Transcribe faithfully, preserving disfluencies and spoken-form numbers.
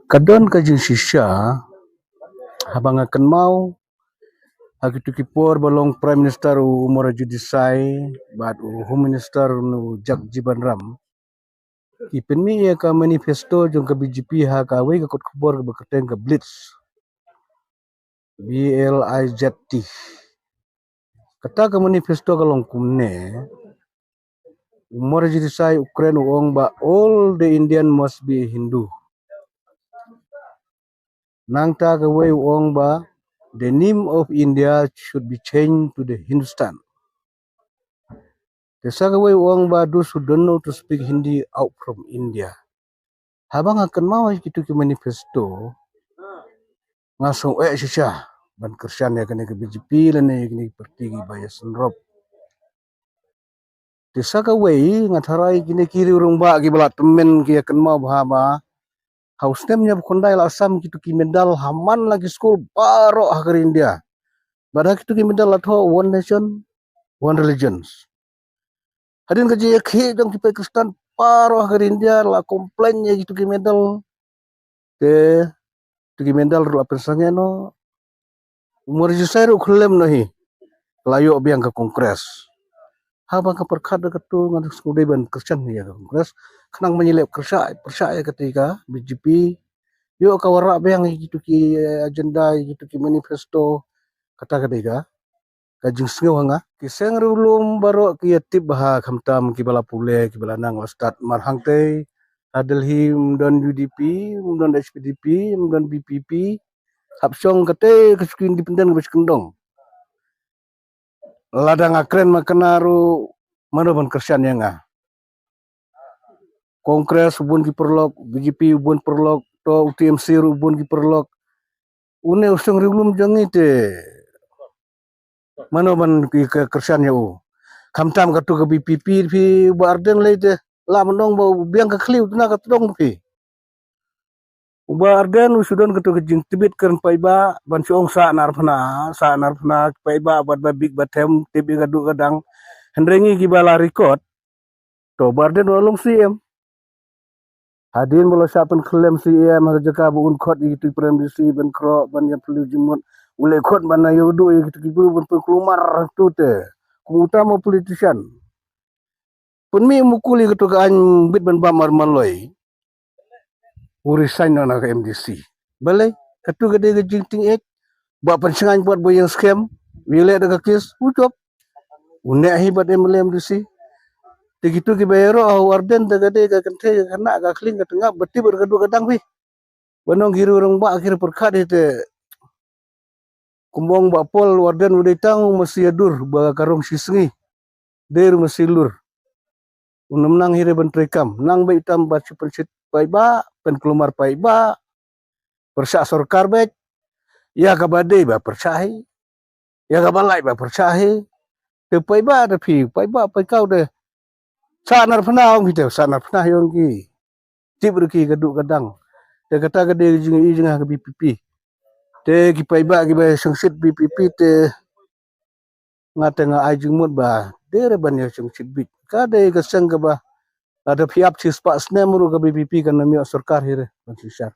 Ka don ka jingshisha haba nga kynmaw ha kitu ki por ba long Prime Minister u Mor Judisai bad u Home Minister u Jagjiban Ram. Ki pynmih ïa ka manifesto jong ka B J P ha kawei ka kot khubor kaba kyrteng ka Blitz. B L I Z T. Kata ka manifesto ka long kumne. U Mor Judisai u kren u ong ba all the Indian must be Hindu. Nangta kawei u ong ba the name of India should be changed to the Hindustan. Te sa kawei u ong ba those who don't know to speak Hindi out from India. Haba nga kynmaw ïa kitu ki manifesto, nga sngew eh shisha ban kyrshan ïa kane ka B J P lane ïa kine ki parti kiba ïasynrop. Te sa kawei nga tharai kine ki riew rangbah kiba la tymmen ki ïa kynmaw bha ba ha u snem hynñiewphew khyndai la sam kitu ki medal ha man la ki skul baroh ha ka ri India. Bad ha kitu ki medal la thoh one nation, one religions. Hadien ka jingïakhih jong ki paid Khristan baroh ha ka ri India la complain ïa kitu ki medal. Te kitu ki medal ruh la pynsangeh noh. U Mor Judisai ruh khyllem noh hi. La ïoh biang ka Congress. Haba nga pyrkhat da katu nga sngew dei ban kyrshan ïa ka Congress. Khnang ban ïaleh pyrshah, pyrshah ïa kata ka B J P. Ïoh ka wanrah biang ïa kitu ki, eh, agenda, ïa kitu ki manifesto. Kata ka dei ka ka jingsngew ha nga. Ki seng riewlum baroh ki ïa tip bha khamtam kiba la pule kiba la nang la stad, mar hangtei ha Delhi ym don U D P, ym don H P D P, ym don V P P. Hap shong katei ka shuki independent kaba shi kyndong. Lada nga kren ma kane ruh mano ban kyrshan ïa nga. Congress u bun ki paralok, B J P u bun paralok, to u T M C ruh u bun ki paralok. Une u seng riewlum jong ngi te mano ban ki ka kyrshan ïa u. Khamtam katu ka V P P phi, u Bah Ardent lei te la mynta ba u biang ka khlieh u tna ka tdong phi. U Bah Ardent u shu don katu ka jingtbit kren paidbah ban shu ong sah narphna, sah narphna paidbah bad ba bik ba them tip ïa ka duh ka dang. Hynrei ngi kiba la record to Bah Ardent u la long C M. Hadien ba la shah pynkhyllem C M ha ka jaka ba un khot ïa kitu ki Prime Minister ban khroh ban ïa pynlong jingmut, u leh khot ban ïa u duh ïa kitu ki briew ban pynkulmar tu te. Kum uta ma politician. Pynmih mukul ïa katu ka aiñ bit ban bam ar maloi. U resign noh na ka M D C. Balei katu ka dei ka jingtieng eh. Ba pynshngaiñ pat ba ïeng skhem, ïaleh da ka kes, u jop. U neh hi bad M L A M D C. Te kitu kiba ïaroh ha u Ardent te ka dei ka kynthei ka khynnah ka khlieng ka tngap ba tip bad ka duh ka dang phi. Ba nong ki riew rangbah ki riew pyrkhat hi te. Kumba ong Bah Paul, u Ardent u dei tang u masi ïadur ba ka rong shi sngi. Dei ruh masi lur. Un ym nang hi re ban trei kam. Nang beit tam ba shu pynshit paidbah, pynkulmar paidbah. Pyrshah sorkar beit. Ïa kaba dei ba pyrshah hi. Ïa kaba lait ba pyrshah hi. Te paidbah da phi, paidbah paidkaw de. Sah narphna ong phi te, sah narphna hi ong ki. Tip ruh ki ka duh ka dang. Te kata ka dei ka jing i jing ha ka V P P. Te ki paidbah kiba shongshit V P P te nga te nga ai jingmut ba dei re ban ïa shongshit bit. Ka dei ka seng kaba lada phi ap shispah snem ruh ka V P P kan ym ïoh sorkar hi re ban synshar.